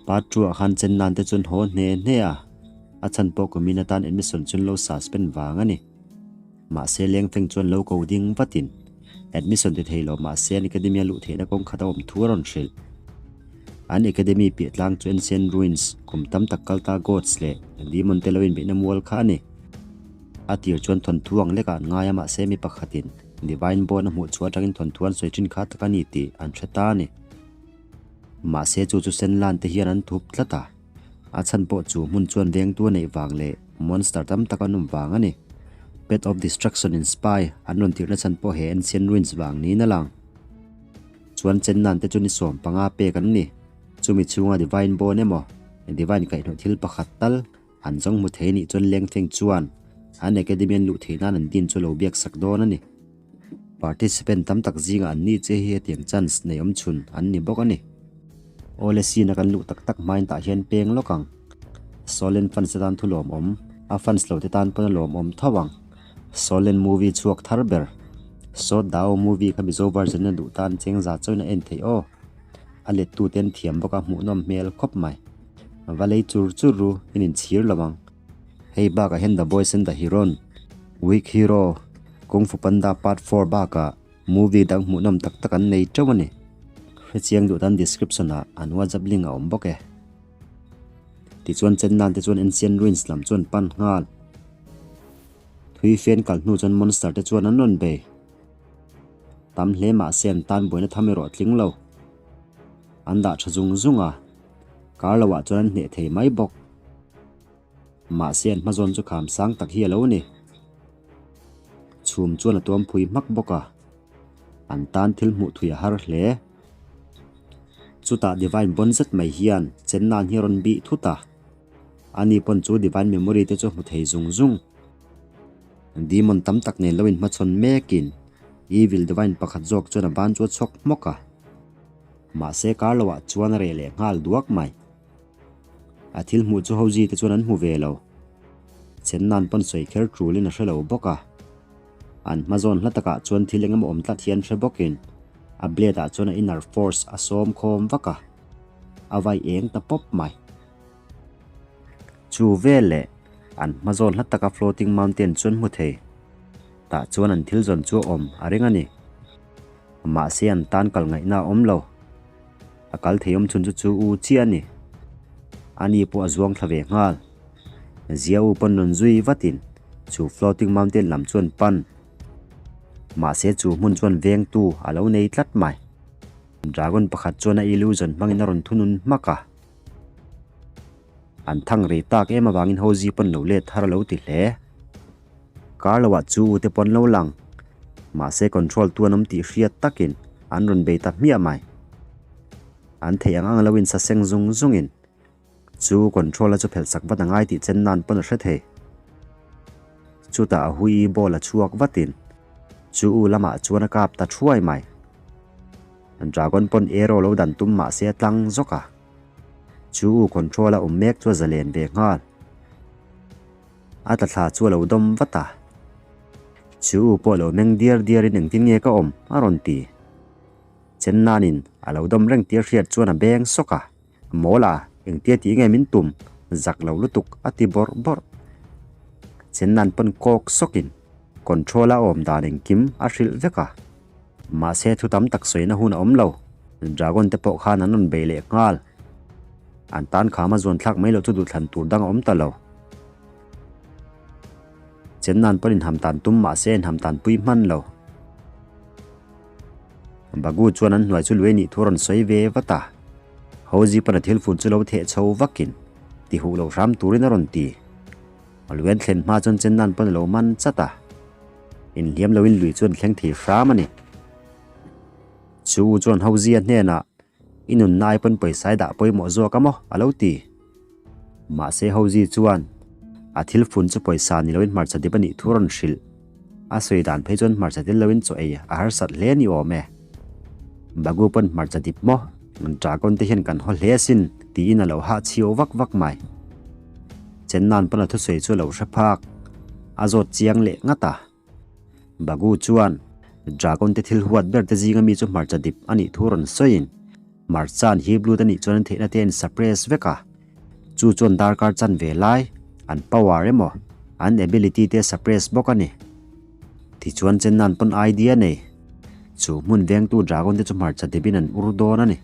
Part two ah khan chen nan te chuan haw hne hne a, a chhan pawh kumin atan admission chun lo suspend vang a ni. Mahse lengfeng chuan lo ko ding vatin admission ti thei lo mahse an academy a luh theihna kawng khat a awm thu a rawn hrilh. An academy piah tlang chu ancient ruins kum tam tak kal ta gods leh demon te lo inbeihna mual kha a ni. A tir chuan thawnthu ang lekah an ngai a mahse mi pakhatin divine bone a hmuh chhuah atangin thawnthu an sawi thin kha tak a ni tih an hre ta a ni. Mahse chu chu sen lan te hian an thup tlat a, a chhan pawh chu hmun chuan vengtu a neih vang leh monster tam tak an awm vang a ni. Path of Destruction in Spy an rawn tirhna chhan pawh he Ancient Ruins vang niin a lang. Chuan Chennan te chu ni 15 pek an ni. Chumi chhunga Divine Bone emaw Divine kaihhnawh thil pakhat tal an zawng hmu thei nih chuan Lengfeng chuan an Academy an luh theih nan an din chu lo biak sak dawn a ni. Participant tam tak zingah an ni che hi hetiang chance nei awm chhun an ni bawk a ni. Awle scene a kan luh tak tak hmain tah hian peng lawk ang. Solen fans te tan thu lawmawm, a fans lo te tan pawn a lawmawm tho ang. Solen movie chhuak thar ber. Sawt Dao movie kha Mizo version a duh tan cheng za chawiin a en theih aw. A lettu te an thiam bawk a hmuhnawm hmel khawp mai. Va lei chur chur ru in inchhir lo ang. Hei bakah hian The Boys and the Heron, Weak Hero, Kung Fu Panda Part 4 bakah movie dang hmuhnawm tak tak an nei teuh a ni. Hrechiang duh tan description ah an WhatsApp link a awm bawk e. Tichuan Chennan te chuan Ancient Ruins lam chuan pan nghal. Thui fian kal hnu chuan monster te chuan an rawn bei. Tam hle mahse an tan buaina tham erawh a tling lo. An dah tha zung zung a, kar lo ah chuan an hneh thei mai bawk. Mahse an hmazawn chu kham sang tak hi a lo ni. Chhum chuan a tuam phui hmak bawk a, an tan thil hmuh thui a har hle. Chutah Divine bawn zet mai hian Chennan hi a rawn bih thut a, ani pawn chu Divine Memory te chu a hmu thei zung zung. Demon tam tak nen lo inhmachhawn mekin Evil Divine pakhat zawk chuan a ban chu a chhawk hmawk a, mahse kar loah chuan a reh leh nghal duak mai. A thil hmuh chu Hozi te chuan an hmu ve lo. Chennan pawn sawi kher tulin a hre lo bawk a. An hma zawn hla takah chuan thil eng emaw awm tlat hian hre bawkin a blade ah chuan a inner force a sawm khawm vak a, a vai eng ta pawp mai. Chu veleh an hma zawn hla taka floating mountain chu an hmu thei. Tah chuan an thil zawn chu a awm a ring a ni. Mahse an tan kal ngaihna a awm lo. A kal thei awm chhun chu chu u chiah a ni. Ani pawh a zuang thla ve nghal. Zia u pawn rawn zui vatin chu floating mountain lam chuan pan. Mahse chu hmun chuan vengtu a lo nei tlat mai. Dragon pakhat chuan a illusion hmangin a rawn thunun hmak a. An thang rei tak em avangin Hozi pawn lo let thar a lo ti hle. Kar loah chu u te pawn lo lang. Mahse control tu an awm tih hriat takin an rawn bei ta hmiah mai. An theih ang ang lo in saseng zung zungin chu control a chu phelh sak vat a ngai tih chen nan pawn a hre thei. Chutah a hui ball a chhuak vatin chu u lamah chuan a kap ta thuai mai. Dragon pawn arrow lo dan tum mahse a tlang zawk a. Chu u control a awm mek chu a zalen ve nghal. A tla thla chu a lo dawm vat a. Chu u pawh lo meng diar diarin engtin nge ka awm a rawn ti. Chennanin a lo dawm reng tir hriat chuan a beng sawk a, Mawl a, engtia tih nge min tum, zak lo lutuk a ti bawrh bawrh. Chennan pawn kawk sawkin control a awm dan engkim a hrilh vek a. Mahse thu tam tak sawina hun a awm lo, Dragon te pawh khan an rawn bei leh nghal. An tan kham a zuan thlak mai loh chu duhthlan tur dang a awm ta lo. Chennan pawn inham tan tum mahse inham tan pui hman lo. Bagu chuan an hnuai chu lui nih thu a rawn sawi ve vat a. Hozi pawn a thil fun chu lo theh chho vakin ti huh lo hram turin a rawn ti. Lui an thlen hma chuan Chennan pawn a lo man chat a. Inhliam loin lui chu an thleng thei hram a ni. Chu chuan Hozia hnenah I nunna ai pawn pawisa i dah pawimawh zawk a maw? a lo ti. Mahse Hozi chuan a thil fun chu pawisa ni loin hmarcha dip a nih thu a rawn hrilh. A sawi dan phei chuan hmarcha tel loin chaw ei a harsat hle a ni awm e. Bagu pawn hmarcha dip maw? Dragon te hian kan haw hle asin tiin a lo hah chhiau vak vak mai. Chennan pawn a thusawi chu a lo hre phak. A zawt chiang leh ngat a. Bagu chuan Dragon te thil huat ber te zinga mi chu hmarcha dip a nih thu rawn sawiin. Hmarcha an hip lut a nih chuan an theihna te an suppress vek a, chu chuan darkar chanve lai an power emaw an ability te a suppress bawk a ni. Tichuan Chennan pawn idea nei, chu hmun vengtu dragon te chu hmarcha depin an ur dawn a ni.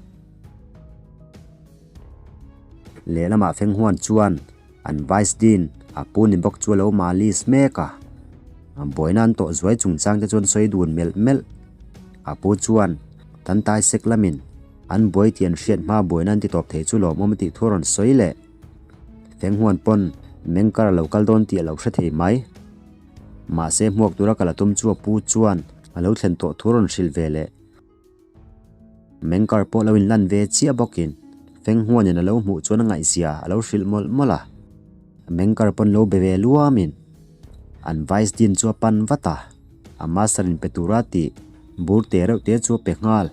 Lehlamah Fenghuan chuan an Vice Dean a pu ni bawk chu a lo malis mek a, buaina an tawh zuai chungchang te chuan sawi dun melh melh. A pu chuan tan tai sek lamin an buai tih an hriat hma buaina an ti tawp thei chu lawmawm a tih thu a rawn sawi leh. Fenghuan pawn mengkar a lo kal dawn tih a lo hre thei mai. Mahse hmuak tura kal a tum chu a pu chuan a lo thlen tawh thu a rawn hrilh ve leh. Mengkar pawh lo inlan ve chiah bawkin Fenghuanin a lo hmuh chuan a ngaihzia a lo hrilh mawlh mawlh a. Mengkar pawn lo be ve luamin an Vice Dean chu a pan vat a, a Master in pe tura tih bur te reuh te chu a pe nghal.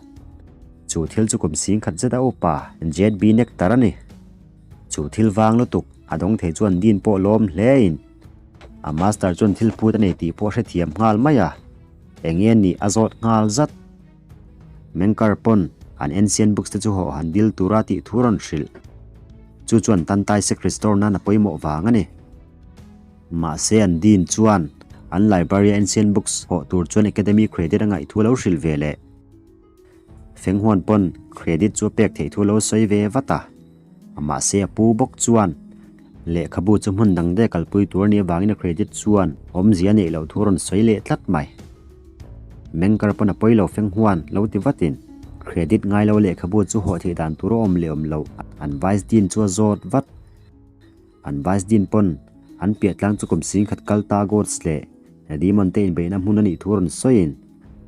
Chu thil chu kum singkhat zet a upa JB Nectar a ni. Chu thil vang lutuk a dawng thei chuan Dean pawh lawm hlein a Master chuan thil phut a nei tih pawh a hrethiam nghal mai a, eng nge nih a zawt nghal zat. Mengkar pawn an ancient books te chu hawh han dil tura tih thu rawn hrilh. Chu chuan Tantai Sek restore nan a pawimawh vang a ni. Mahse an dean chuan an library a ancient books hawh tur chuan academy credit a ngaih thu a lo hrilh ve leh. Fenghuan pawn credit chu a pek theih thu a lo sawi ve vat a. Mahse a pu bawk chuan lehkhabu chu hmun dang daih kalpui tur a nih avangin a credit chuan awmzia a neih loh thu a rawn sawi leh tlat mai. Mengkar pawn a pawi lo feng huan lo ti vatin credit ngai lo lehkhabu chu hawh theih dan tur a awm leh awm loh an vice dean chu a zawt vat. An vice dean pawn an piah tlang chu kum singkhat kal ta gods leh demon te inbeihna hmun a nih thu a rawn sawiin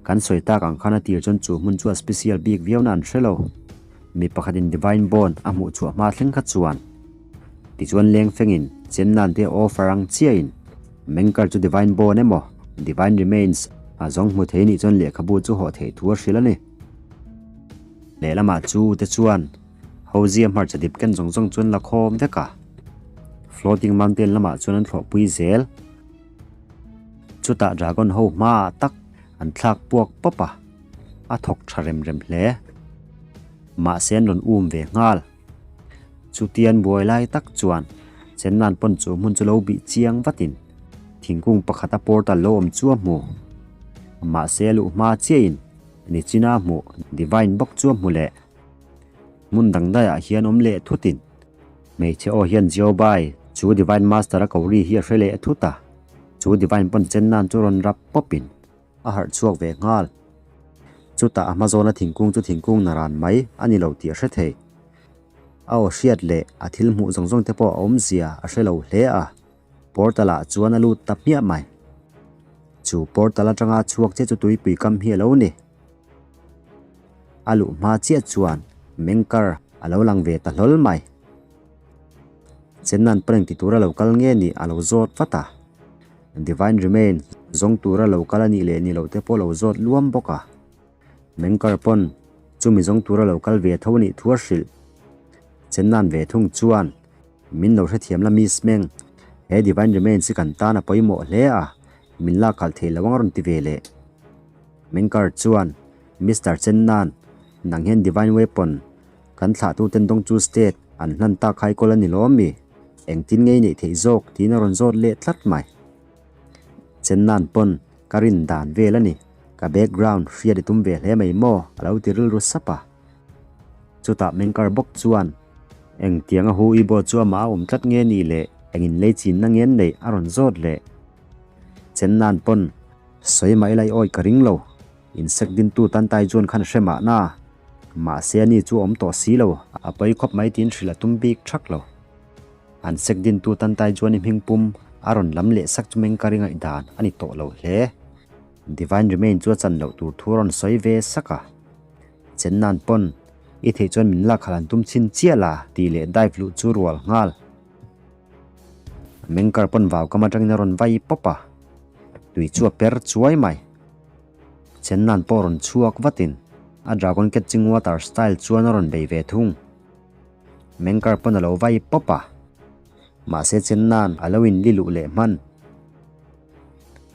Kan sawi tak ang khan a tir chuan chu hmun chu a special bik viau na an hre lo. Mi pakhatin Divine Bond a hmuh chhuah hma thleng kha chuan tichuan leng fengin Chennai te offer ang chiahin Mengkar chu Divine Bond emaw Divine Remains a zawng hmu thei nih chuan lehkhabu chu hawh theih thu a hrilh a ni. Lehlamah chu te chuan Hozia hmarcha dip ken zawng zawng chuan la khawm vek a, Floating Mountain lamah chuan an thlawhpui zel. Chutah dragon ho hmaah tak an thlak puak pawp a, a thawk tha rem rem hle. Mahse an rawn um ve nghal. Chutian buai lai tak chuan Chennan pawn chu hmun chu lo bih chiang vatin thingkung pakhata portal lo awm chu a hmu. Mahse a luh hma chiahin Nichina hmuh Divine bawk chu a hmu leh. Hmun dang daiah hian awm leh thutin Hmeichhe aw hian Jiobai chu Divine Master a ko ri hi a hre leh thut a, chu Divine pawn chen nan chu rawn rap pawpin a harh chhuak ve nghal. Chutah a hma zawna thingkung chu thingkung naran mai a ni lo tih a hre thei. A aw hriat leh a thil hmuh zawng zawng te pawh a awmzia a hre lo hle a, portal ah chuan a lut ta hmiah mai. Chu portal atanga chhuak che chu tuipui kam hi a lo ni. A luh hma chiah chuan mengkar a lo lang ve ta hlawl mai. Chennan prank ti tura lo kal nge nih a lo zawt vat a. Divine Remain zawng tura lo kal a nih leh ni loh te pawh lo zawt luam bawk a. Mengkar pawn chumi zawng tura lo kal ve tho a nih thu a hrilh. Chennan ve thung chuan min lo hrethiam la Miss Meng, he Divine Remains hi kan tan a pawimawh hle a, min lak kalh thei lo ang a rawn ti ve leh. Mengkar chuan, Mister Chennan, nang hian Divine Weapon kan thlahtuten dawng chu state an hlan tak khai kawl a ni lo ami? Engtin nge i neih theih zawk? tiin a rawn zawt leh tlat mai. Chennan pawn ka rin dan vel a ni, ka background hriat i tum ve hle mai maw? a lo ti rilru sap a. Chutah Mengkar bawk chuan, Engtianga hu i bo chu amah a awm tlat nge ni le? Engin lei chinna nge an neih? a rawn zawt leh. Chennan pawn Sawi mah ila i awi ka ring lo. Insect dintu tan tai chuan khan hre mahna. Mahse ani chu a awm tawh si lo. A pawi khawp mai tiin hrilh a tum bik thak lo. An sek dintu tan tai chuan i hming pum a rawn lam leh sak chu meng ka ri ngaihdan a ni tawh lo hle. Divine Remain chu a chan loh tur thu a rawn sawi ve sak a. Chen nan pawn i theih chuan min lak khalh an tum chhin chiah la tih leh dive luh chu rual nghal. Mengkar pawn vau kam atangin a rawn vai pawp a, tui chu a per chuai mai. Chennan pawh rawn chhuak vatin a dragon catching water style chuan a rawn bei ve thung. Mengkar pawn a lo vai pawp a, mahse Chennan a lo inli luh leh hman.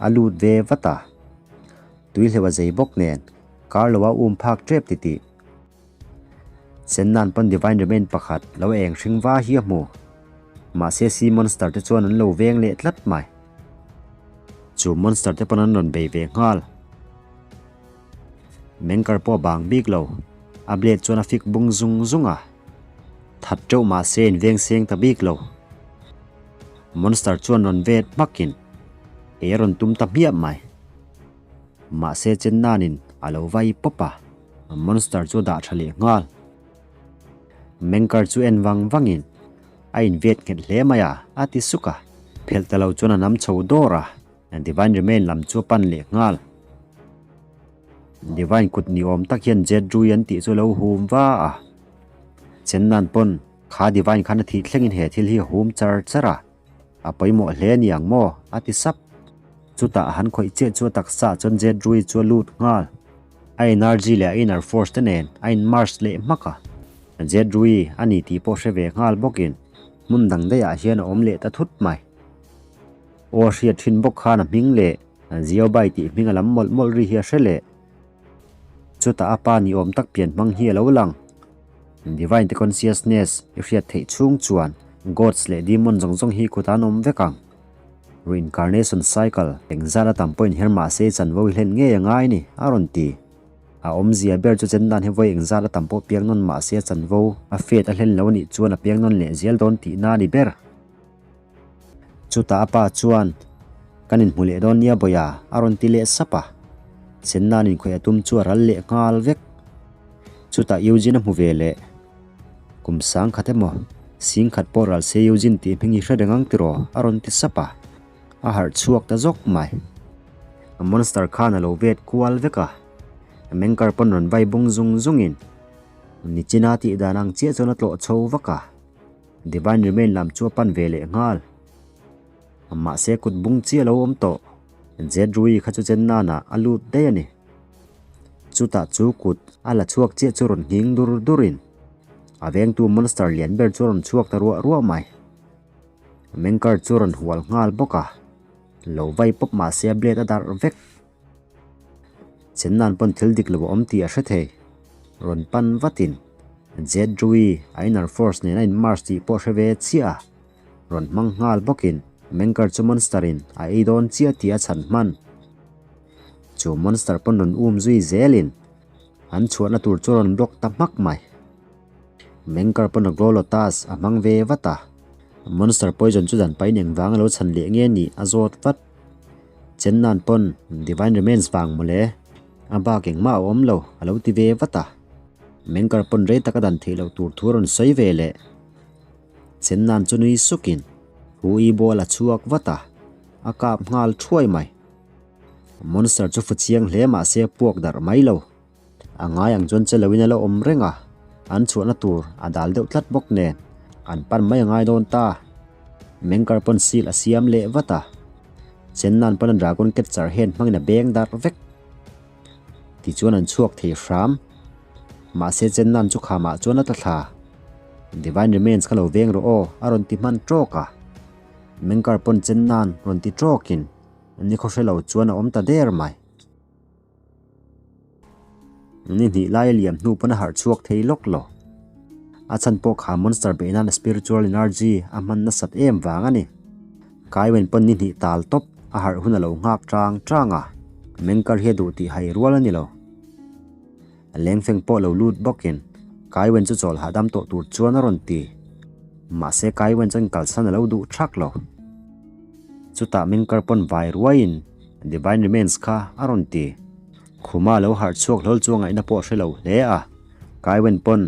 A lut ve vat a, tui hleuh a zei bawk nen kar lo a um phak tep titih. Sennan pawn Divine Remain pakhat lo eng hring va hi a hmu. Mahse sea monster te chuan an lo veng leh tlat mai. Chu monster te pawn an rawn bei ve nghal. Mengkar pawh a bang bik lo. A blade chuan a fik bung zung zung a. That teuh mahse in veng seng ta bik lo. Monster chuan rawn vet hmakin ei a rawn tum ta hmiah mai. Mahse Chennanin a lo vai pawp a, monster chu a dah tha leh nghal. Mengkar chu en vang vangin a invet nghet hle mai a, a ti suk a. Phelh ta lo chuan a nam chho dawr a, Divine Remain lam chu a pan leh nghal. Divine kut ni awm tak hian Jet Rui an tih chu a lo hum va a. Chennan pawn kha Divine khan a thih thlengin he thil hi a hum char char a. A pawimawh hle a ni ang maw? a ti sap. Chutah a han khawih chiah chu a taksa chuan Jet Rui chu a lut nghal. A energy leh a inner force te nen a in merge leh hmak a. Jet Rui a ni tih pawh hre ve nghal bawkin hmun dang daihah hian a awm leh ta thut mai. Aw a hriat thin bawk khan a hming leh Ziobai tih hming a lam mawlh mawlh ri hi a hre leh. Chutah a pa ni awm tak pian hmang hi a lo lang. Divine te consciousness i hriat theih chhung chuan gods leh demon zawng zawng hi kut an awm vek ang. Reincarnation cycle engzat a tam pawhin her mahse i chanvo i hlen ngei a ngai ni, a rawn ti. A awmzia ber chu chen dan hi vawi engzat a tam pawh piang nawn mahse a chanvo a fet a hlen lo a nih chuan a piang nawn leh zel dawn tihna a ni ber. Chutah a pa chuan, Kan inhmu leh dawn nia Bawia, a rawn ti leh sap a. Chenna'n inkhawih a tum chu a ral leh nghal vek. Chutah Eugene a hmu ve leh. Kum sang khat emaw, sing khat pawh ral se Eugene tih hming hi hre reng ang tiraw? a rawn ti sap a. A harh chhuak ta zawk mai. A monster khan a lo vet kual vek a. A mengkar pawn rawn vai bung zung zungin Nichina tih dan ang chiah chuan a tlawh chho vak a. Divine Remain lam chu a pan ve leh nghal. Mahse kut bung chiah lo awm tawh. Jet Rui kha chu chen nanah a lut daih a ni. Chutah chu kut a la chhuak chiah chu rawn nghing dur durin a vengtu monster lian ber chu a rawn chhuak ta ruah ruah mai. Mengkar chu a rawn hual nghal bawk a, lo vai pawp mahse a blade a darh vek. Chen nan pawn thil dik lo a awm tih a hre thei. Rawn pan vatin Jet Rui a inner force nen a in merge tih pawh hre ve chiah a. Rawn hmang nghal bawkin Mengkar chu monster in a ei dawn chiah tih a chhan hman. Chu monster pawn rawn um zui zelin an chhuahna tur chu rawn block ta hmak mai. Mengkar pawn a glow lotus a hmang ve vat a. Monster poison chu dan pain engvang a lo chhan leh nge nih a zawt vat. Chen nan pawn Divine Remains vang mawle a bak engmah a awm lo a lo ti ve vat a. Mengkar pawn rei tak a dan theih loh tur thu a rawn sawi ve leh. Chen nan chu nui sukin Hu I ball a chhuak vat a, a kap nghal thuai mai. Monster chu fu chiang hle mahse a puak darh mai lo. A ngai ang chuan che loin a la awm reng a, an chhuahna tur a dal deuh tlat bawk nen an pan mai a ngai dawn ta. Mengkar pawn seal a siam leh vat a, Chen nan pawn a dragon catcher hen hmangin a beng darh vek. Tichuan an chhuak thei hram. Mahse Chen nan chu khamah chuan a tla thla. Divine Remains kha lo veng rawh aw a rawn ti hman tawk a. Mengkar pawn Chen nan rawn ti tawkin nikhaw hre lo chuan a awm ta der mai. Ni hnih lai a liam hnu pawn a harh chhuak thei lawk lo. A chhan pawh kha monster beih nan a spiritual energy a hman nasat em vang a ni. Kaiwen pawn ni hnih tal tawp a harh hun a lo nghak tang tang a, mengkar hi a duh tih hai rual a ni lo. A lengfeng pawh lo lut bawkin Kaiwen chu chawl hahdam tawh tur chuan a rawn ti. Mahse Kaiwen chuan kalsan a lo duh thak lo. Chutah mengkar pawn vai ruaiin Divine Remains kha a rawn ti. Khuma lo harh chhuak hlawl chu a ngaihna pawh a hre lo hle a. Kaiwen pawn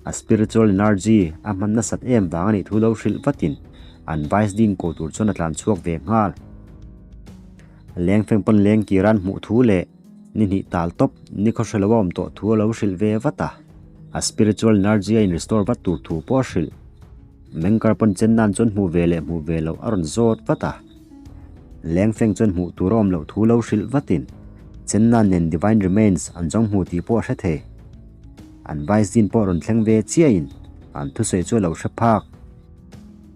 a spiritual energy a hman nasat em vang a nih thu lo hrilh vatin an Vice Dean ko tur chuan a tlan chhuak ve nghal. Lengfeng pawn lengkir an hmuh thu leh ni hnih tal tawp ni khaw hre lo a awm tawh thu a lo hrilh ve vat a. A spiritual energy a in restore vat tur thu pawh a hrilh. Mengkar pawn chen nan chuan hmuh ve leh hmuh ve loh a rawn zawt vat a. Lengfeng chuan hmuh tur a awm loh thu lo hrilh vatin Chennan nen Divine Remains an zawng hmu tih pawh a hre thei. An Vice Dean pawh rawn thleng ve chiahin an thusawi chu a lo hre phak.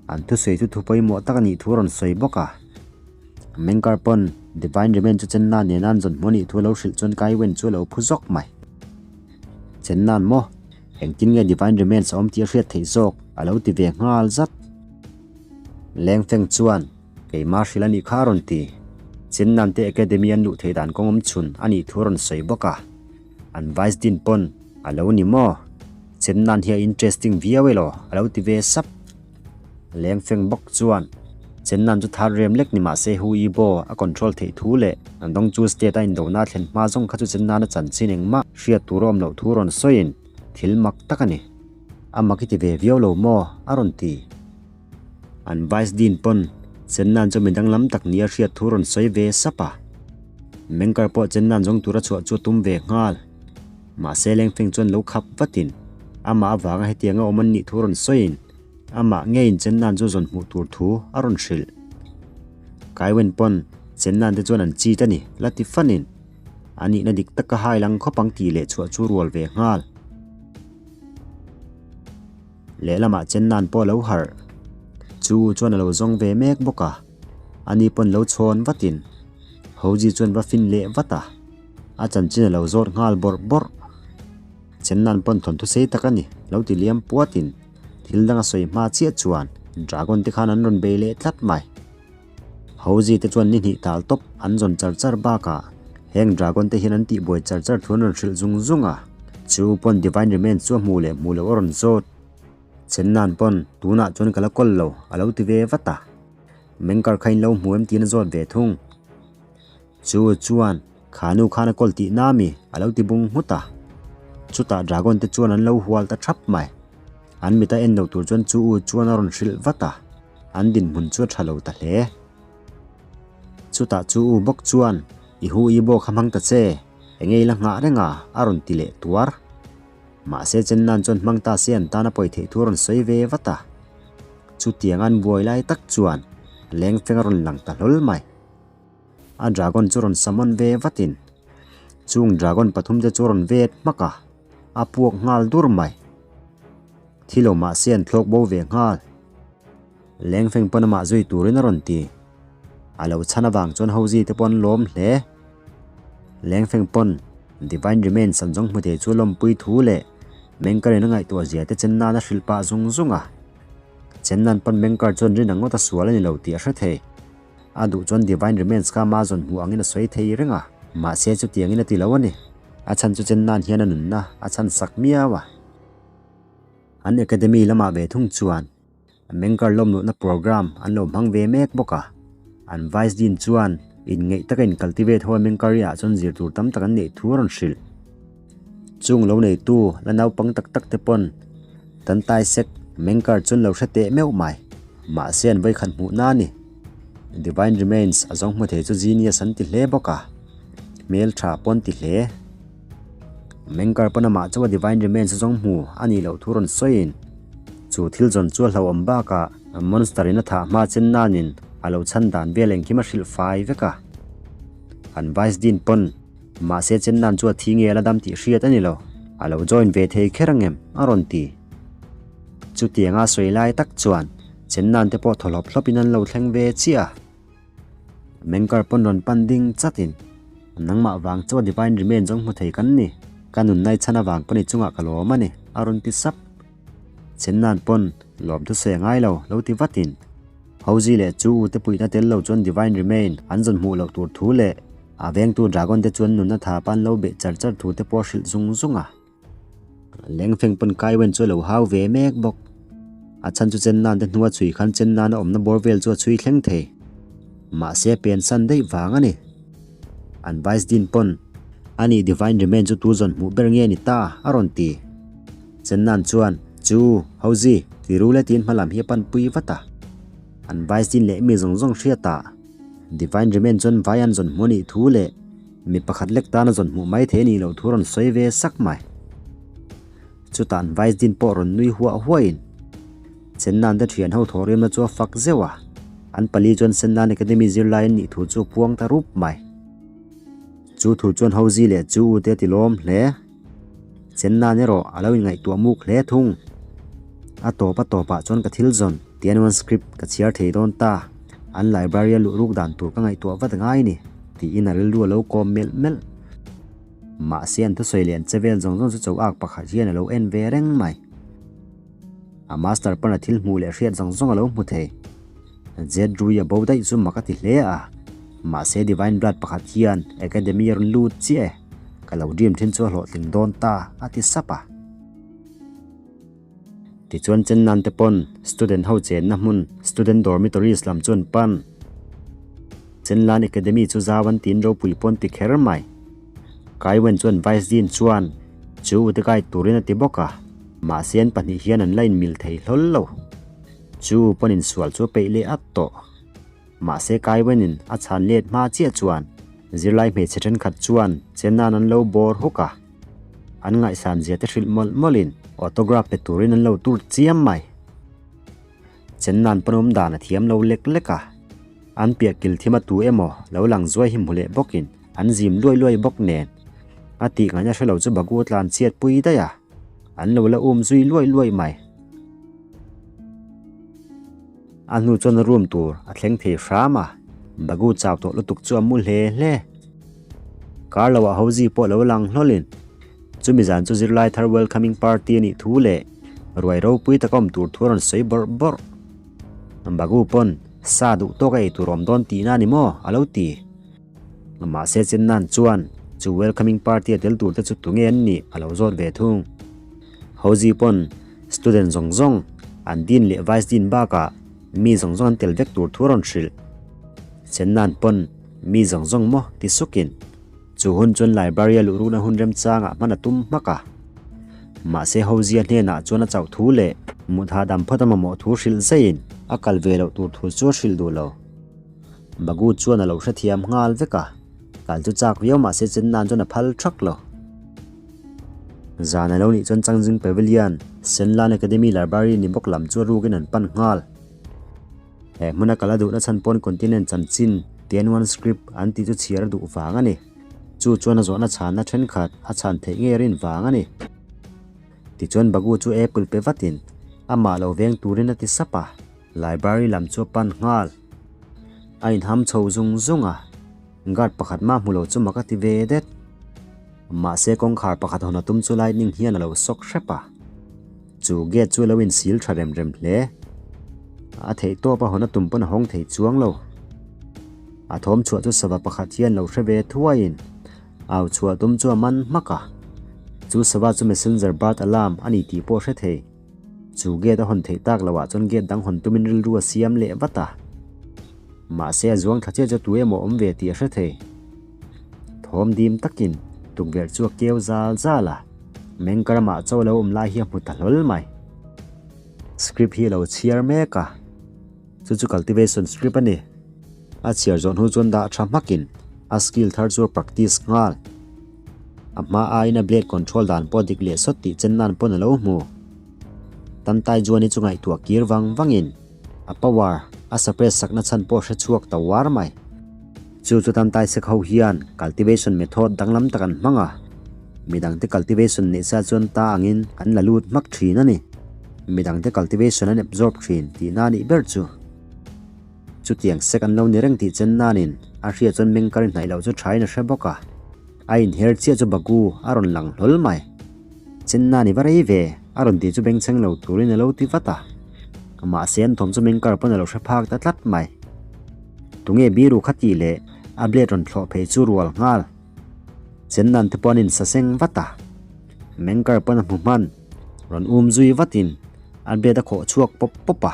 An thusawi chu thu pawimawh tak a nih thu a rawn sawi bawk a. Mengkar pawn Divine Remains chu Chennan nena an zawn hmu a nih thu a lo hrilh chuan Kai Wen chu a lo phu zawk mai. Chennan maw? Engtin nge Divine Remains a awm tih a hriat theih zawk? a lo ti ve nghal zat. Lengfeng chuan, Keimah hrilh a nih kha a rawn ti. Chennan te Academy an luh theih dan kawng awm chhun a nih thu a rawn sawi bawk a. An Vice Dean pawn, A lo ni maw? Chennan hi a interesting viau elaw? a lo ti ve sap. Lengfeng bawk chuan, Chennan chu thar rem lek ni mah se Hu Yibo a control theih thu leh an dawng chu state a indona a thlen hma zawng kha chu Chennan a chanchin engmah hriat tur a awm loh thu rawn sawiin thil mak tak a ni. A mak i ti ve viau lo maw? a rawn ti. An Vice Dean pawn Chennan chu mi danglam tak nia hriat thu rawn sawi ve sap a. Mengkar pawh Chennan zawng tura chhuah chu a tum ve nghal. Mahse Lengfeng chuan lo khap vatin amah avanga hetianga awm an nih thu rawn sawiin amah ngeiin Chennan chu zawn hmuh tur thu a rawn hrilh. Kaiwen pawn Chennan te chuan an cheat a ni la ti fanin a nihna dik taka hai lang khawp ang tih leh chhuah chu rual ve nghal. Lehlamah Chennan pawh a lo harh. Chu chuan a lo zawng ve mek bawk a, ani pawn lo chhawn vatin Hoji chuan va fin leh vat a. A chanchin a lo zawt nghal bawrh bawrh. Chennan pawn thawnthu sei tak a ni, lo ti liam puatin thil dang a sawi hma chiah chuan Dragon te khan an rawn bei leh tlat mai. Hozi te chuan ni hnih tal tawp an zawn char char bakah heng Dragon te hian an tihbuai char char thu an rawn hrilh zung zung a, chu pawn Divine Remains chu a hmuh leh hmuh loh a rawn zawt. Chennan pawn tunah chuan ka la kawl lo a lo ti ve vat a, Mengkar kha in lo hmu em tiin a zawt ve thung. Chu chuan, Kha nu khan a kawl tih na mi? a lo ti bung nghut a. Chutah dragon te chuan an lo hual ta thap mai. An mit a en lo tur chuan chu u chuan a rawn hrilh vat a, an dinhmun chu a tha lo ta hle. Chutah chu u bawk chuan, I hu i bawk kha hmang ta che, enge i la nghah reng a? a rawn ti leh tuar. Mahse Chennan chuan hmang ta se an tan a pawi theih thu a rawn sawi ve vat a. Chutiang an buai lai tak chuan lengfeng a rawn lang ta hlawl mai. A dragon chu rawn summon ve vatin chung dragon pathum te chu rawn vet hmak a, a puak nghal dur mai. Thi lo mahse an thlawk bo ve nghal. Lengfeng pawn amah zui turin a rawn ti. A lo chhan avang chuan Hozi te pawh an lawm hle. Lengfeng pawn Divine Remains an zawng hmu thei chu lawmpui thu leh Mengkarin a ngaihtuah zia te chen nan a hrilh pah zung zung a. Chen nan pawn Mengkar chuan rin ang ngawt a sual a ni lo tih a hre thei. A duh chuan Divine Remains kha ama zawn hmuh angin a sawi thei reng a, mahse chutiangin a ti lo a ni. A chhan chu chen nan hian a nunna a chhan sak miau a. An Academy lamah ve thung chuan Mengkar lawmluhna programme an lo hmang ve mek bawk a. An Vice Dean chuan inngeih taka in cultivate ho a Mengkari ah chuan zir tur tam tak an neih thu a rawn hrilh. Chung lo neitu la naupang tak tak te pawn Tan tai sek Mengkar chuan lo hre teh meuh mai. Mahse an vawikhat hmuh na a ni. Divine Remains a zawng hmu thei chu genius an ti hle bawk a, hmel tha pawh an ti hle. Mengkar pawn amah chauh a Divine Remains a zawng hmu a nih loh thu rawn sawiin chu thil zawn chu a hlauhawm bakah monster in a thah hma chen nanin a lo chhan dan vel engkim a hrilh fai vek a. An Vice Dean pawn mahse chen nan chu a thi nge a la dam tih hriat a ni lo, a lo join ve thei kher angem a rawn ti. Chutianga sawi lai tak chuan Chennan te pawh thaw hlawp hlawpin an lo thleng ve chiah a. Mengkar pawn rawn pan ding chatin, Nangmah vang chu a Divine Remain zawng hmu thei kan ni, ka nunnai chhan avang pawn i chungah ka lawm a ni, a rawn ti sap. Chennan pawn lawm thusawi a ngai lo, lo ti vatin. Hozi leh Chu U te puihna tel lo chuan Divine Remain an zawn hmuh loh tur thu leh a vengtu Dragon te chuan nunna tha pan lo beh char char thu te pawh a hrilh zung zung a. Lengfeng pawn Kaiwen chu a lo hau ve mek bawk. A chhan chu chen nan te hnua chhui khan chen nan a awmna bawr vel chu a chhui thleng thei. Mahse a pen san daih vang a ni. An Vice Dean pawn, Ani Divine Remain chu tu zawn hmuh ber nge ni ta? a rawn ti. Chen nan chuan, Chu, Hauzi, ti ru le tiin hmalam hi a panpui vat a. An Vice Dean leh mi zawng zawng hriat a, Divine Remain chuan vai an zawn hmuh a nih thu leh Mi pakhat lek tana zawn hmuh mai thei a nih loh thu rawn sawi ve sak mai. Chutah an Vice Dean pawh rawn nui huah huahin Chennan te thian ho thawhriamna chu a fak zeuh a, an pali chuan Sennan Academy zirlai an nih thu chu a puang ta rup mai. Chu thu chuan Hozi leh Chu U te a ti lawm hle. Chennan erawh a lo inngaihtuah muk hle thung. A tawp a tawpah chuan ka thil zawn Tianwan script ka chhiar thei dawn ta, an library a luh ruk dan tur ka ngaihtuah vat ngai ni, tiin a rilru a lo kawm melh melh. Mahse an thusawi leh an che vel zawng zawng chu cho ak pakhat hian a lo en ve reng mai. A master pawn a thil hmuh leh hriat zawng zawng a lo hmu thei. Jet Rui a bo daih chu mak a ti hle a, mahse Divine Blood pakhat hian Academy a rawn lut chiah e, ka lo dream thin chu a hlawhtling dawn ta a ti sap a. Tichuan Chennan te pawn student ho chenna hmun student dormitories lam chu an pan. Chenlan Academy chu zau an tiin ropui pawn ti kher mai. Kaiwen chuan Vice Dean chuan chu ute guide turin a ti bawk a, mahse an pahnih hian an la inmil thei hlawl lo. Chu pawn insual chu a peih leh at tawh. Mahse Kaiwenin a chhan let hma chiah chuan zirlai hmeichhe thenkhat chuan Chennan an lo bawr huk a. An ngaihsan zia te hrilh mawlh mawlhin autograph pe turin an lo tur chiam mai. Chennan pawn awm dan a thiam lo lek lek a, an piah kil thim a tu emaw lo lang zuai hi hmu leh bawkin an zim luai luai bawk nen a tih ngaihna hre lo chu Bagu tlan chhiat pui daih a, an lo la um zui luai luai mai. A hnu chuan a room tur a thleng thei hram a, Bagu chau tawh lutuk chu a mu hle hle. Kar lo ah Hozi pawh lo lang hlawlin chumi zan chu zirlai thar welcoming party a nih thu leh ruai ropui taka awm tur thu a rawn sawi bawrh bawrh. Bagu pawn sa duh tawk a ei tur awm dawn tihna a ni maw? a lo ti. Mahse Chennan chuan chu welcoming party a tel tur te chu tunge an nih a lo zawt ve thung. Hozi pawn student zawng zawng an dean leh vice dean bakah mi zawng zawng an tel vek tur thu a rawn hrilh. Chennan pawn Mi zawng zawng maw ti sukin chu hun chuan library a luh rukna hun remchangah hman a tum hmak a. Mahse Hozia hnenah chuan a chauh thu leh mut hahdam phawt a mamawh thu hrilh zaiin a kal ve loh tur thu chu a hrilh duh lo. Bagu chuan a lo hrethiam nghal vek a, kal chu chak viau mahse Chennan chuan a phal thak lo. Zan a lo nih chuan Changjing Pavilion, Senlan Academy Library ni bawk lam chu a rukin an pan nghal. He hmuna kal a duhna chhan pawn continent chanchin Tianwan script an tih chu chhiar a duh vang a ni. Chu chuan a zawhna chhanna thenkhat a chhan theih ngei rin vang a ni. Tichuan Bagu chu apple pe vatin amah lo veng turin a ti sap a, library lam chu a pan nghal. A inham chho zung zung a, guard pakhat mah hmu lo chu mak a ti ve det. Mahse kawngkhar pakhat hawn a tum chu lightning hian a lo sawk hrep a. Chu gate chu lo insil tha rem rem hle. A theih tawp a hawn a tum pawn a hawng thei chuang lo. A thawm chhuah chu sava pakhat hian lo hre ve thuaiin au chhuah tum chu a man hmak a. Chu sava chu messenger bird alarm a ni tih pawh hre thei. Chu gate a hawn theih tak loh ah chuan gate dang hawn tumin rilru a siam leh vat a. Mahse a zuang thla chiah chu tu emaw awm ve tih a hre thei. Thawm dim takin tukverh chu a keu zal zal a, Mengkaramah chaw lo awm lai hi a hmu ta hlawl mai. Script hi a lo chhiar mek a, chu chu cultivation script a ni. A chhiar zawh hnu chuan dah tha hmakin a skill thar chu a practice nghal. A hma aiin a blade control dan pawh dik leh sawt tih chen nan pawn a lo hmu. Tantai Juani chu ngaihtuah kir vang vangin A power a suppress sakna chhan pawh hre chhuak ta uar mai. Chu chu tan taisek ho hian cultivation method danglam tak an hmang a, midangte cultivation neih sa chuan ta angin an la lut hmak thin a ni. Midangte cultivation an absorb thin tihna a nih ber chu. Chutiang sek an lo ni reng tih chen nanin a hria chuan mengkar i hnaih loh chu thain a hre bawk a. A inher chiah chu Bagu a rawn lang hlawl mai. Chenna ni va rei ve, a rawn tih chu bengchheng lo turin a lo ti vat a. Mahse an thawm chu mengkar pawn a lo hre phak ta tlat mai. Tunge biru kha tih leh a blade rawn thlawh phei chu rual nghal. Chenna'n te pawh an insaseng vat a. Mengkar pawn a hmu hman, rawn um zui vatin a blade a khawh chhuak pawp pawp a.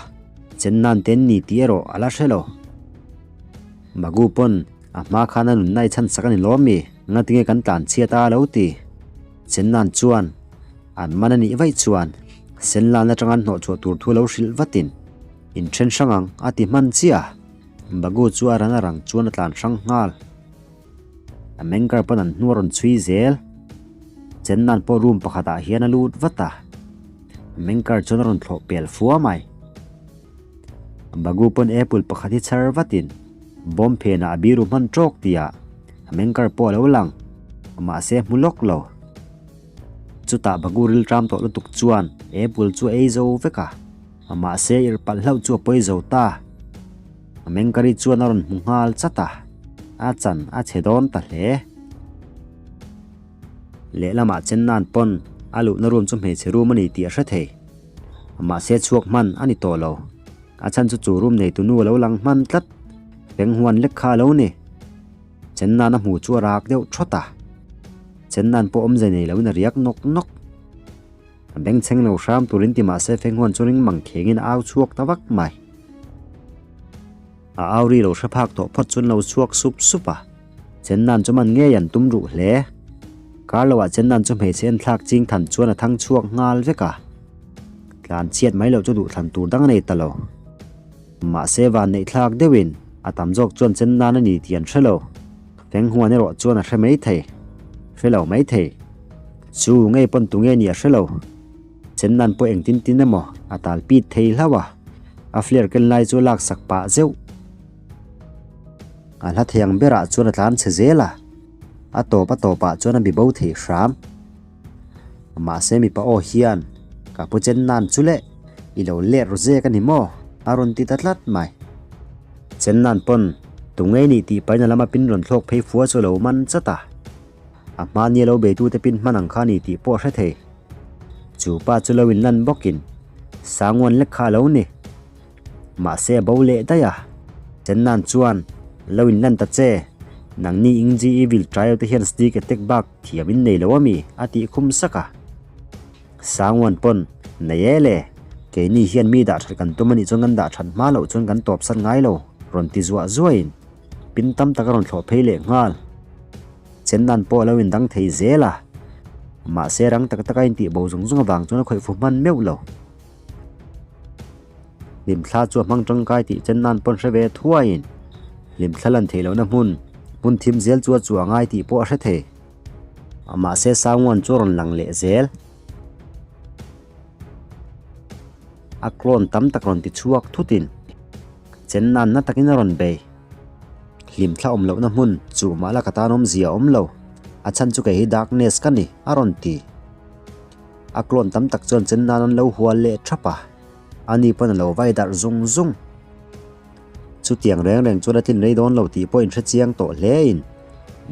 Chenna'n te an ni tih erawh a la hre lo. Bagu pawn a hma khan a nunna i chhan sak a ni lawm mi? Ngatinge kan tlan chhiat a a lo ti. Chennan chuan an man a nih vaih chuan Senlan atanga an hnawh chhuah tur thu lo hrilh vatin inthen hrang ang a ti hman chiah a, Bagu chu a ran a rang chuan a tlan hrang nghal. A mengkar pawn an hnu a rawn chhui zel. Chennan pawh room pakhatah hian a lut vat a, a mengkar chuan a rawn thlawh pel fua mai. Bagu pawn apple pakhat hi chhar vatin bawm phenah a biru hman tawk tihah a mengkar pawh a lo lang, mahse a hmu lawk lo. Chutah Bagu rilṭam tawh lutuk chuan apple chu a ei zo vek a, mahse irh palh hlauh chu a pawi zo ta. A mengkari chuan a rawn hmu nghal chat a, a chan a chhe dawn ta hle. Lehlamah Chenna'n pawn a luhna room chu hmeichhe room a ni tih a hre thei. Mahse chhuak hman a ni tawh lo. A chhan chu chu room neitu nu a lo lang hman tlat. Feng huan lek kha a lo ni. Chenna'n a hmu chu a rak deuh thawt a. Chenna'n pawh awmze nei loin a riak nawk nawk. A bengchheng lo hram turin ti mahse Feng huan chu ring mang khengin a au chhuak ta vak mai. A au ri lo hre phak tawh phawt chuan lo chhuak sup sup a, Chennan chu man ngei an tum ruh hle. Kar loah Chennan chu hmeichhe en thlak ching than chuan a thang chhuak nghal vek a, tlan chhiat mai loh chu duhthlan tur dang a nei ta lo. Mahse van neih thlak deuhin a tam zawk chuan Chennan a ni tih an hre lo. Feng Huan erawh chuan a hre mai thei, hre lo mai thei. Chu ngei pawn tu nge nih a hre lo. Chennan pawh engtin tin emaw a tal pit thei hlauh a, a flare ken lai chu a laksak pah zeuh. A hla thiang berah chuan a tlan chhe zel a, a tawp a tawpah chuan a bi bo thei hram. Mahse mipa aw hian, Ka pu Chennan chu le, i lo let ru zek a ni maw? a rawn ti ta tlat mai. Chennan pawn tu ngei nih tih pahin a lama pin rawn thlawk phei fua chu a lo man chat a. A hmani a lo beitute pin hman ang kha a ni tih pawh a hre thei. Chu pa chu lo inlan bawkin Sanguan lek kha a lo ni. Mahse a bo leh daih a. Chennan chuan, Lo inlan ta che, nangni Ingji Evil Trio te hian sneak attack bak thiam in nei lo a mi? a tih khum sak a. Sanguan pawn, Nei e le, keini hian mi dah that kan tum a nih chuan kan dah that hma loh chuan kan tawp san ngai lo, rawn ti zuah zuahin pin tam tak a rawn thlawh phei leh nghal. Chennan pawh a lo indang thei zel a, mahse rang tak taka intih bo zung zung avang chuan a khawih fu hman meuh lo. Hlimthla chu a hmang tangkai tih Chennan pawn hre ve thuaiin hlimthla lan theih lohna hmun, hmun thim zel chu a chu a ngai tih pawh a hre thei. Mahse Sanguan chu a rawn lang leh zel. A clone tam tak rawn ti chhuak thutin Chennan na takin a rawn bei. Hlimthla awm lohna hmun chu mah la ka tan awmzia a awm lo, a chhan chu kei hi Darkness ka ni, a rawn ti. A clone tam tak chuan chen nan an lo hual leh thap a, ani pawn a lo vai darh zung zung. Chutiang reng reng chuan a tlin rei dawn lo tih pawh inhre chiang tawh hlein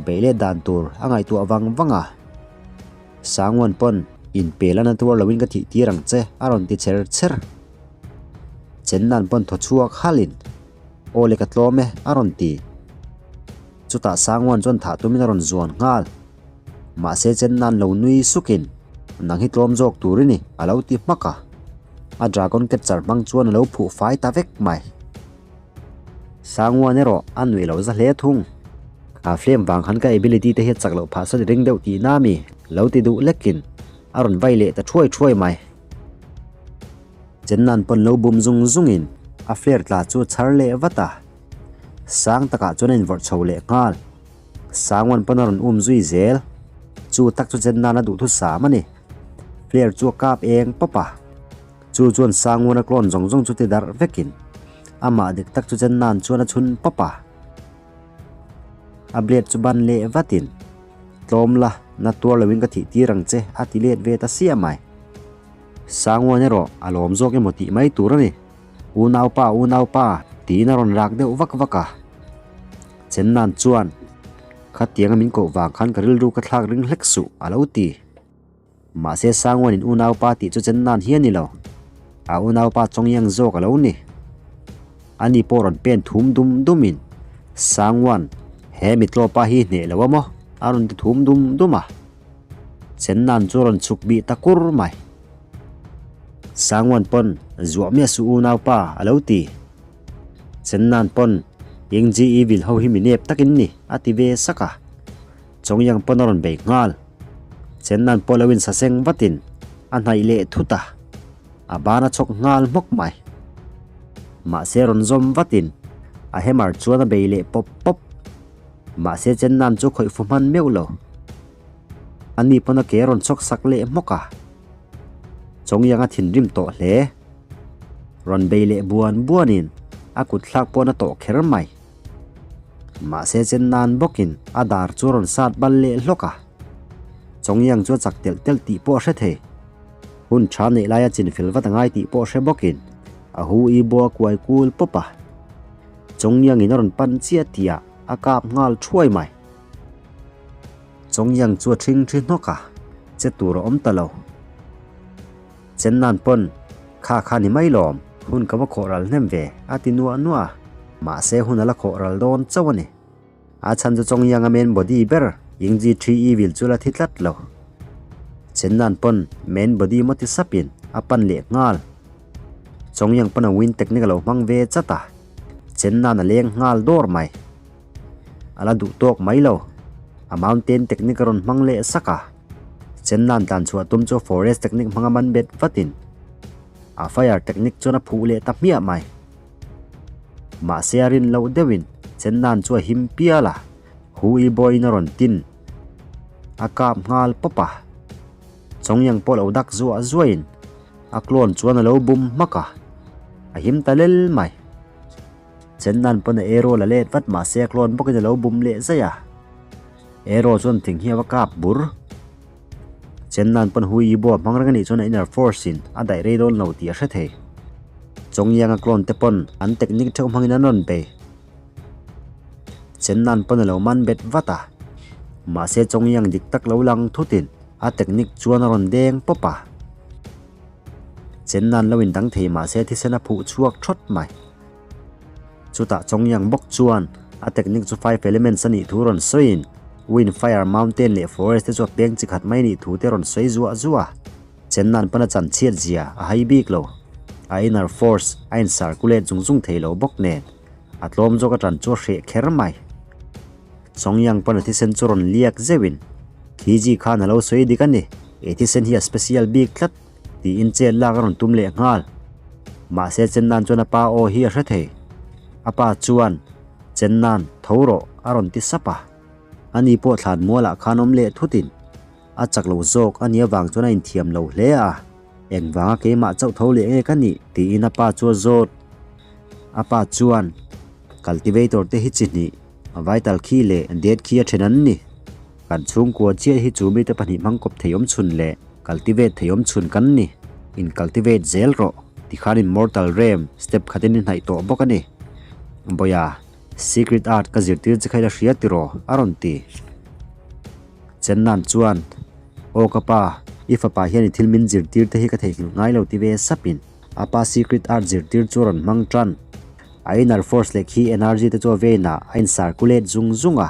beih let dan tur a ngaihtuah vang vang a. Sangwan pawn inpel a na tuar loin ka thih tir ang che, a rawn ti cher cher. Chen nan pawn thaw chhuak halin. Aw le ka tlawm e, a rawn ti. Chutah Sangwan chuan thah tumin a rawn zuan nghal. Mahse Chennan lo nui sukin, Nang hi tlawm zawk tur i ni, a lo ti hmak a. A dragon catcher hmang chuan a lo phuh fai ta vek mai. Sangwan erawh a nuih lo za hle thung. Kha flame vang khan ka ability te hi a chak loh phah sawn i ring deuh tihna mi, lo ti duh lekin a rawn vai leh ta thuai thuai mai. Chennan pawn lo bum zung zungin a flare tla chu a chhar leh vat a, sang takah chuan a invawrh chho leh nghal. Sangwan pawn a rawn um zui zel. Chu tak chu Chennan a duhthusam a ni. Flare chu a kap eng pawp a, chu chuan Sangwan a clone zawng zawng chu ti darh vekin amah dik tak chu Chennan chuan a chhun pawp a. A blade chu ban leh vatin, Tlawm la, na tuar loin ka thih tir ang che a ti let ve ta siah mai. Sangwan erawh a lawm zawk emaw tih mai tur a ni. Unaupa, unaupa, tiin a rawn rak deuh vak vak a. Chennan chuan, Khatianga min koh vang khan ka rilru ka thlak ring hlek suh, a lo ti. Mahse Sangwanin unaupa tih chu Chennan hi a ni lo. A unaupa Chongyang zawk a lo ni. Ani pawh rawn pen thum dum dumin, Sangwan, he mitlawpa hi hneh lo a maw? a rawn ti thum dum dum a. Chennan chu rawn chhuk bih ta kur mai. Sangwan pawn zuah miah suh unaupa a lo ti. Chennan pawn Yingji Evil ho hi mi nep takin ni a ti ve sak a. Chongyang pawn a rawn bei nghal. Chennan pawh lo insaseng vatin a hnaih leh thut a, a ban a chhawk nghal hmawk mai. Mahse rawn zawm vatin a hammer chuan a bei leh pawp pawp. Mahse Chennan chu khawih fu hman meuh lo. Ani pawn a ke a rawn chhawk sak leh hmawk a. Chongyang a thinrim tawh hle. Rawn bei leh buan buanin a kut thlak pawn a tawh kher mai. Mahse Chennan bawkin a dar chu a rawn sat bal leh hlawk a. Chongyang chu a chak telh telh tih pawh a hre thei. Hun tha neih laia chinfel vat a ngai tih pawh a hre bawkin a hu i bua kuai kul pawp a. Chongyangin a rawn pan chiah tihah a kap nghal thuai mai. Chongyang chu a ṭhingṭhi hnawk a, che tur a awm ta lo. Chen nan pawn, Kha kha ni mai lawm, hun ka va khawh ral hnem ve, a ti nuah nuah a. Mahse hun a la khawh ral dawn chauh a ni. A chhan chu Chongyang a main body ber Yingji Tree Evil chu la thi tlat lo. Chen nan pawn main body maw ti sapin a pan leh nghal. Chongyang pawn a wind technique a lo hmang ve chat a, Chen nan a leng nghal dawr mai. A la duh tawk mai lo. A mountain technique a rawn hmang leh sak a. Chennan tlan chhuah tum chu forest technique hmanga man bet vatin a fire technique chuan a phuh leh ta hmiah mai. Mahse a rin loh deuhin Chennan chu a him pial a, Hu I Boy-in a rawn tin. A kap nghal pawp a. Chongyang pawh lo dak zuah zuahin a clone chuan a lo bum hmak a, a him ta lel mai. Chennan pawn a arrow la let vat mahse a clone bawkin a lo bum leh zaih a. Arrow chuan thing hi a va kap bur. Chennan pawn Hui Yibo a hmang reng a nih chuan a inner force in a daih rei dawn lo tih a hre thei. Chongyang a clone te pawn an technique theuh hmangin an rawn bei. Chennan pawn a lo man bet vat a. Mahse Chongyang dik tak lo lang thutin a technique chuan a rawn deng pawp a. Chen nan lo in dang thei mahse thisen a phuh chhuak thawt mai. Chutah Chongyang bawk chuan a technique chu five elements a nih thu rawn sawiin wind, fire, mountain leh forest te chu a peng chi khat mai nih thu te rawn sawi zuah zuah a. Chen nan pawn a chan chhiat zia a hai bik lo. A inner force a in circulate zung zung thei lo bawk nen a tlawm zawk a tan chu a hreh kher mai. Chongyang pawn a thisen chu rawn liak zeuhin Khiji khan a lo sawi dik a ni, i thisen hi a special bik tlat. Tiin chet lak a rawn tum leh nghal. Mahse Chennan chuan a pa aw hi a hre thei. A pa chuan, Chennan, tho rawh, a rawn ti sap a. Ani pawh thlan mualah khan awm leh thutin a chak lo zawk a nih avang chuan a inthiam lo hle a. Engvanga keimah chauh tho leh nge ka nih? tiin a pa chu a zawt. A pa chuan, Cultivator te hi chi hnih, vital khi leh dead khi a then an ni. Kan chhungkua chiah hi chu mite pahnih hmang kawp thei awm chhun leh cultivate thei awm chhun kan ni. In cultivate zel rawh, tikhan in mortal realm step khatin i hnaih tawh bawk a ni. Bawia, secret art ka zirtir che kha ila hria tiraw? a rawn ti. Chennan chuan, Aw ka pa, i fapa hian i thil min zirtir te hi ka theihnghilh ngai lo ti ve sapin a pa secret art zirtir chu a rawn hmang tan. A inner force leh khi energy te chu a vein ah a in circulate zung zung a.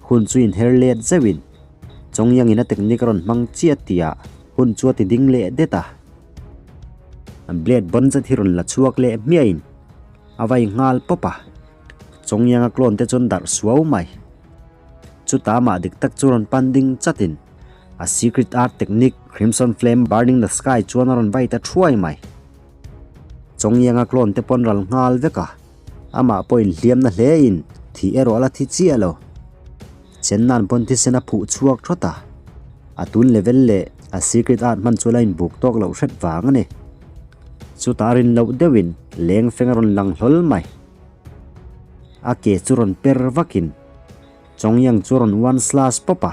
Hun chu inher let zeuhin Chongyangin a technique a rawn hmang chiah tihah hun chu a ti ding leh det a. Blade bawn zet hi rawn la chhuak leh hmiahin a vai nghal pawp a. Chongyanga clone te chuan darh suau mai. Chutah amah dik tak chu rawn pan ding chatin a secret art technique Crimson Flame Burning the Sky chuan a rawn vai ta thuai mai. Chongyanga clone te pawn ral nghal vek a. Amah pawh inhliamna hlein thih erawh a la thi chiah lo. Chen nan pawn thisen a phuh chhuak thawt a, a tun level leh a secret art hman chu a la inbuk tawk loh hret vang a ni. Chutah a rin loh deuhin leng feng a rawn lang hlawl mai. A ke chu rawn per vakin Chongyang chu rawn one slash pawp a,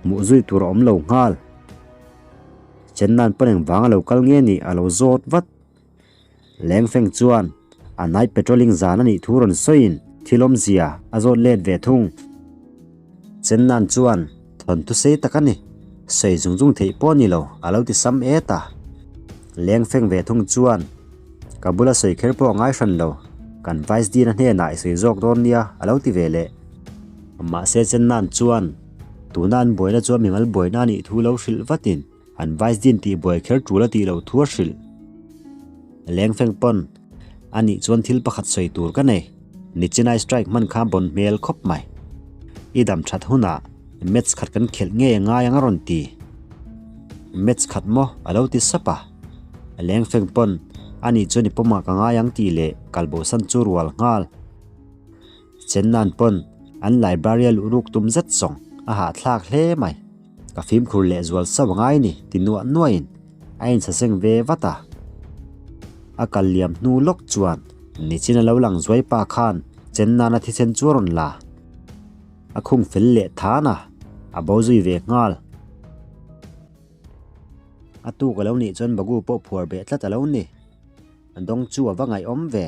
hmuh zui tur a awm lo nghal. Chen nan pawn engvang a lo kal nge nih a lo zawt vat. Lengfeng chuan a night patrolling zan a nih thu rawn sawiin thil awmzia a zawt let ve thung. Chennan chuan thawnthu sei tak a ni, sawi zung zung theih pawh a ni lo a lo ti sam et a. Lengfeng ve thung chuan ka bula sawi kher pawh a ngai hran lo, kan Vice Dean a hnenah i sawi zawk dawn nia a lo ti ve leh. Mahse Chennan chuan tuna an buaina chu a mimal buaina a nih thu lo hrilh vatin, An Vice Dean tih buai kher tul a tih loh thu a hrilh. Lengfeng pawn, A nih chuan thil pakhat sawi tur ka nei. Nichinai strike hman kha bawn hmel khawp mai. I dam that hunah match khat kan khelh ngei a ngai ang a rawn ti. Match khat maw a lo ti sap a. Lengfeng pawn, A nih chuan i pawmah ka ngai ang tih leh kalbosan chu rual nghal. Chennan pawn an library a luh ruk tum zet zawng a hahthlak hle mai. Ka fimkhur leh zual sauh a ngai ni ti nuah nuahin a insaseng ve vat a. A kal liam hnu lawk chuan nichin a lo lang zuai pa khan Chennan a thisen chu a rawn la. A khung fel leh than a, a bo zui ve nghal. A tuk a lo nih chuan Bagu pawh phuar beh tlat a lo ni. Dawng chu a va ngaihawm ve.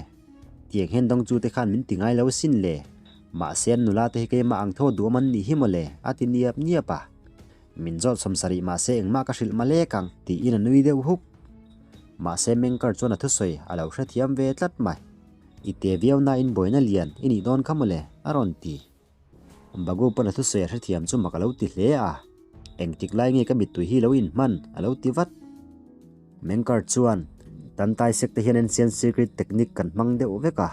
Tiang hian dawng chu te khan min ti ngai lo sin le. Mahse an nula te hi keimah ang tho duam an nih hi mawle, a ti niap niap a. Min zawt 70 mahse engmah ka hrilh malek ang, tiin a nui deuh huk. Mahse Mengkar chuan a thusawi a lo hrethiam ve tlat mai. I te viau nain buaina lian i nih dawn kha mawle, a rawn ti. Bagu pawn a thusawi a hrethiam chu mak a lo ti hle a. Engtik lai nge ka mittui hi lo inhman? a lo ti vat. Mengkar chuan, Tantai sek te hian ancient secret technique kan hmang deuh vek a.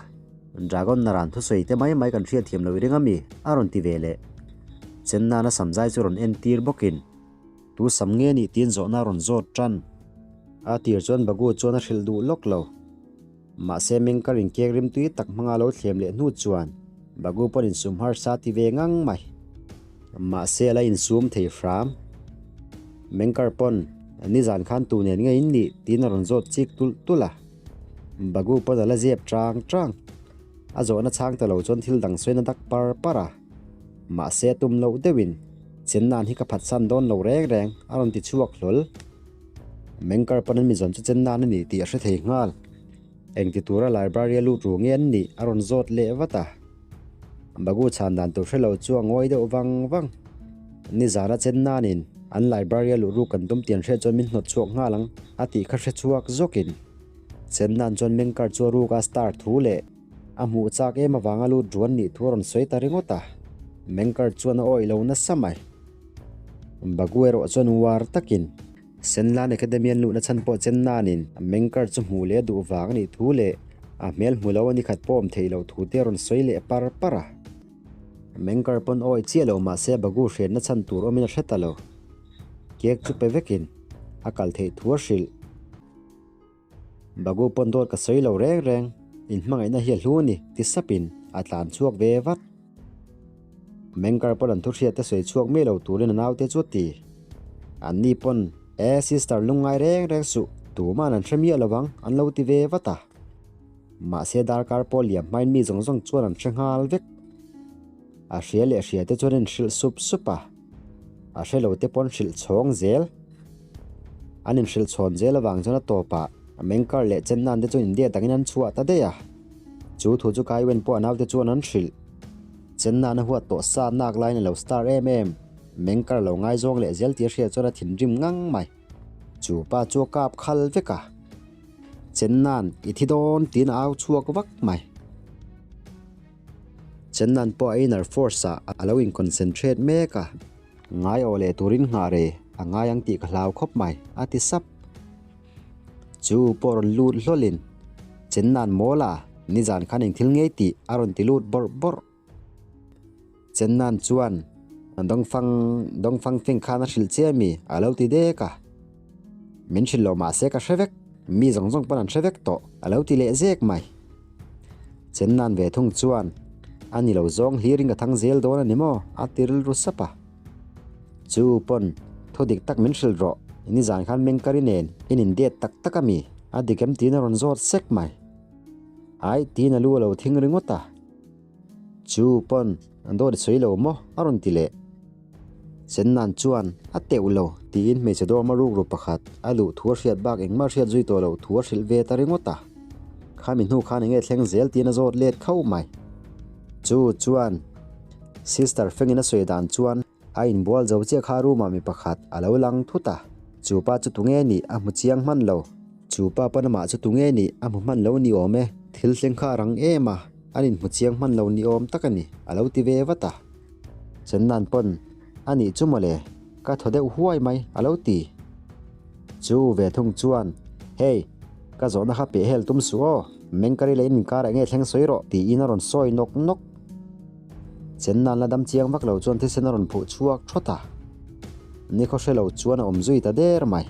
Dragon naran thusawi te mai mai kan hriatthiam lo i ring a mi? a rawn ti ve leh. Chennana samzai chu rawn entir bawkin, Tu sam nge nih tiin zawhna a rawn zawt tan. A tir chuan Bagu chuan a hrilh duh lawk lo. Mahse Mengkar inkek rimtui tak hmanga lo thlem leh hnu chuan Bagu pawn insum harsa ti ve ngang mai. Mahse a la insum thei hram. Mengkar pawn, Nizan khan tu nen nge in nih? tiin a rawn zawt chik tulh tulh a. Bagu pawn a la zep chang chang. A zawhna chhang ta lo chuan thil dang sawiin a dak par par a. Mahse a tum loh deuhin, Chennan hi ka phatsan dawn lo reng reng, a rawn ti chhuak hlawl. Mengkar pawn an mi zawn chu Chennan a ni tih a hre thei nghal. Engti tura library a lut ru nge an nih? a rawn zawt leh vat a. Bagu chhan dan tur hre lo chu a ngawi deuh vang vang. Nizana chen nanin an library a luh ruk kan tum tian hriat chuan min hnawt chhuak nghal ang a tih kha hre chhuak zawkin chen nan chuan Mengkar chu a ruk a star thu leh a hmuh chak em avanga lut ruan nih thu a rawn sawi ta ringawt a. Mengkar chuan a awih lo nasa mai. Bagu erawh chuan uar takin Senlan Academy an luhna chhan pawh chen nanin Mengkar chu hmuh leh a duh vang a nih thu leh a hmel hmu lo a ni khat pawh awm theih loh thu te a rawn sawi leh par par a. Mengkar pawn awi chiah lo mahse Bagu hriatna chhan tur awmin a hre ta lo. Cake chu pe vekin a kal theih thu a hrilh. Bagu pawn dawt ka sawi lo reng reng, in hmangaihna hi a hlu a ni, ti sapin a tlan chhuak ve vat. Mengkar pawn an thuhriat te sawi chhuak miah lo turin a naute chu a ti. Anni pawn, E sister lungngai reng reng suh, tuma'n an hre miah lo vang, an lo ti ve vat a. Mahse darkar pawh liam hmain mi zawng zawng chuan an hre nghal vek. A hria leh hria te chuan an inhrilh sup sup a, a hre lo te pawn hrilh chhawng zel. An inhrilh chhawn zel avang chuan a tawpah Mengkar leh Chennan te chuan India dangin an chhuah ta daih a. Chu thu chu Kaiwen pawh a naute chuan an hrilh. Chennan a huat tawh sa nak laiin a lo star em em. Mengkar lo ngaizawng leh zel tih a hriat chuan a thinrim ngang mai. Chu pa chu a kap khal vek a. Chennan i thi dawn tiin a au chhuak vak mai. Chennan pawh a inner force ah a lo in concentrate mek a. Ngai aw leh turin nghah rei a ngai ang tih ka hlau khawp mai, a ti sap. Chu pawh rawn lut hlawlin Chennan mawl a, nizan khan eng thil ngei tih a rawn ti lut bawrh bawrh. Chennan chuan Dongfang Dongfang Feng khan a hrilh che ami? a lo ti dek a. Min hrilh loh mahse ka hre vek, mi zawng zawng pawn an hre vek tawh, a lo ti leh zek mai. Chen nan ve thung chuan, A ni lo zawng hlirin ka thang zel dawn a ni maw? a ti rilru sap a. Chu pawn, Thu dik tak min hrilh rawh, nizan khan Mengkari nen in indet tak tak a mi? A dik em tiin a rawn zawt sek mai. Aih tiin a lu a lo thing ringawt a. Chu pawn, An dawt i sawi lo maw? a rawn ti leh. Chennan chuan, A teuh lo, tiin hmeichhe dawrma rukru pakhat a luh thu a hriat bak engmah a hriat zui tawh loh thu a hrilh ve ta ringawt a. Khami hnu khan enge thleng zel tiin a zawt let khauh mai. Chu chuan, Sister Fengin a sawi dan chuan a inbual zo chiah kha room ah mi pakhat a lo lang thut a. Chu pa chu tunge nih a hmu chiang hman lo. Chu pa pawn amah chu tunge nih a hmu hman lo ni awm e. Thil thleng kha a rang em a, an inhmu chiang hman lo ni awm tak a ni, a lo ti ve vat a. Chennan pawn, A nih chu mawle, ka thaw deuh huai mai, a lo ti. Chu ve thung chuan, Hey, ka zawhna kha peh hel tum suh aw, Mengkari leh in inkar ah nge thleng sawi rawh, tiin a rawn sawi nawk nawk. Chennan la dam chiang vak lo chuan thisen a rawn phuh chhuak thawt a. Nikhaw hre lo chuan a awm zui ta der mai.